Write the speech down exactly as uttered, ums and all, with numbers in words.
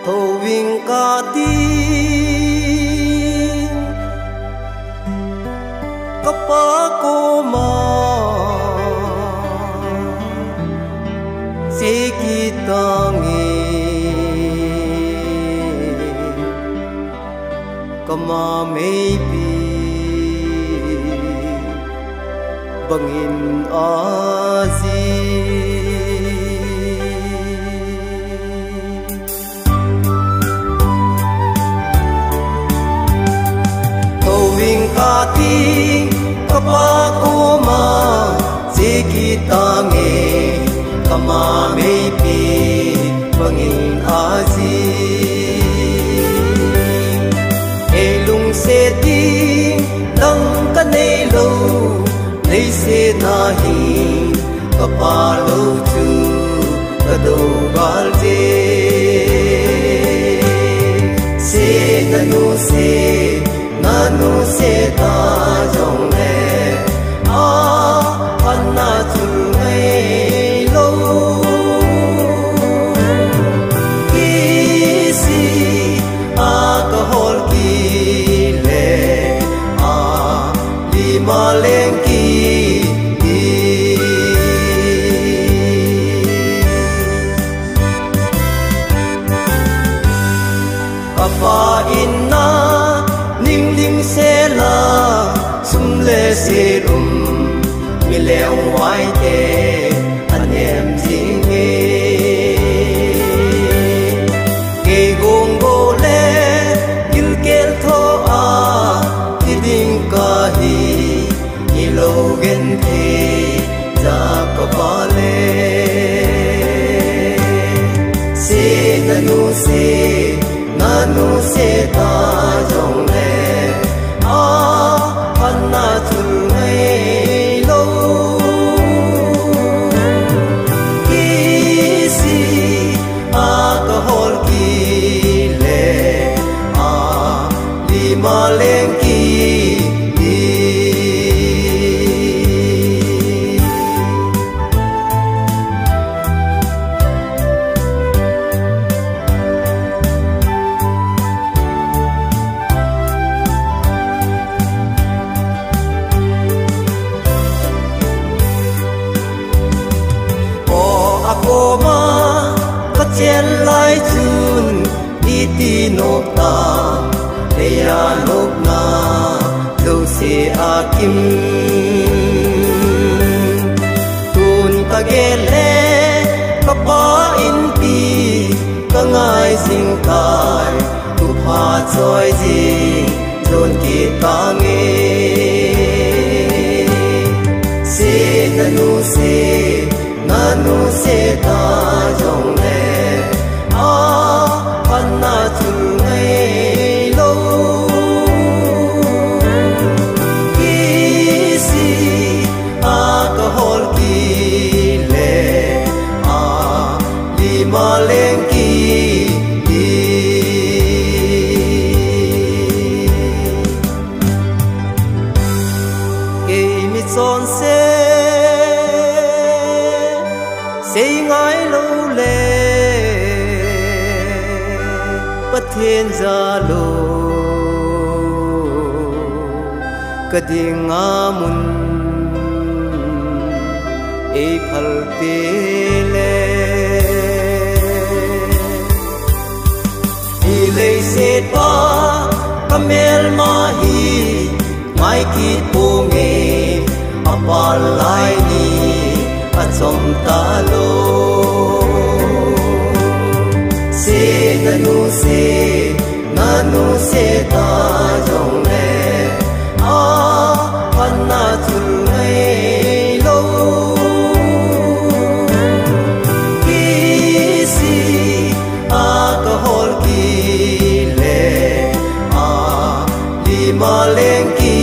Thoving kati, kapa koma sei kit tange, kama meipi bangin aji. Thoving kati, kapa koma sei kit tange, kama meipi bangin aji. Ei lungset ding dang kanei lou, leiset a hi kapa lou chu kadou val je. Se nanu se, nanu se ta jongle, a, ana chul ngai lou. Kisi a kahol kile, a, lima leng ki. Kapa in a ning ding sela, sum le sel um, mi leng vai te anem jing e. Kei gong go le gilkel tho a, kiding kahi, ilou genthei ja kapa le. Se nanu se, nanu se ta jongle, a, ana chul ngai lou. Kisi a kahol kile, a, lima leng ki. O, akoma kachen lai chun, iti nop ta, leia nopna jouse akim. Tun kagel le kapa inpi kangai jing tai, thupha choi jing jon kit tange. Se nanu se, nanu se ta jongle, a, ana chul ngai lou. Kisi a kahol kile, a, lima leng ki. Kei mi chonse sei ngai lou le, Pathen ja lou kading a mun ei phal pe le. Hi leiset pa kamelma hi ngai kit ponge, apal lai ni achom talou. Se nanu se, nanu se ta jongle, a, ana chul ngai lou. Kisi a kahol kile, a, lima leng ki.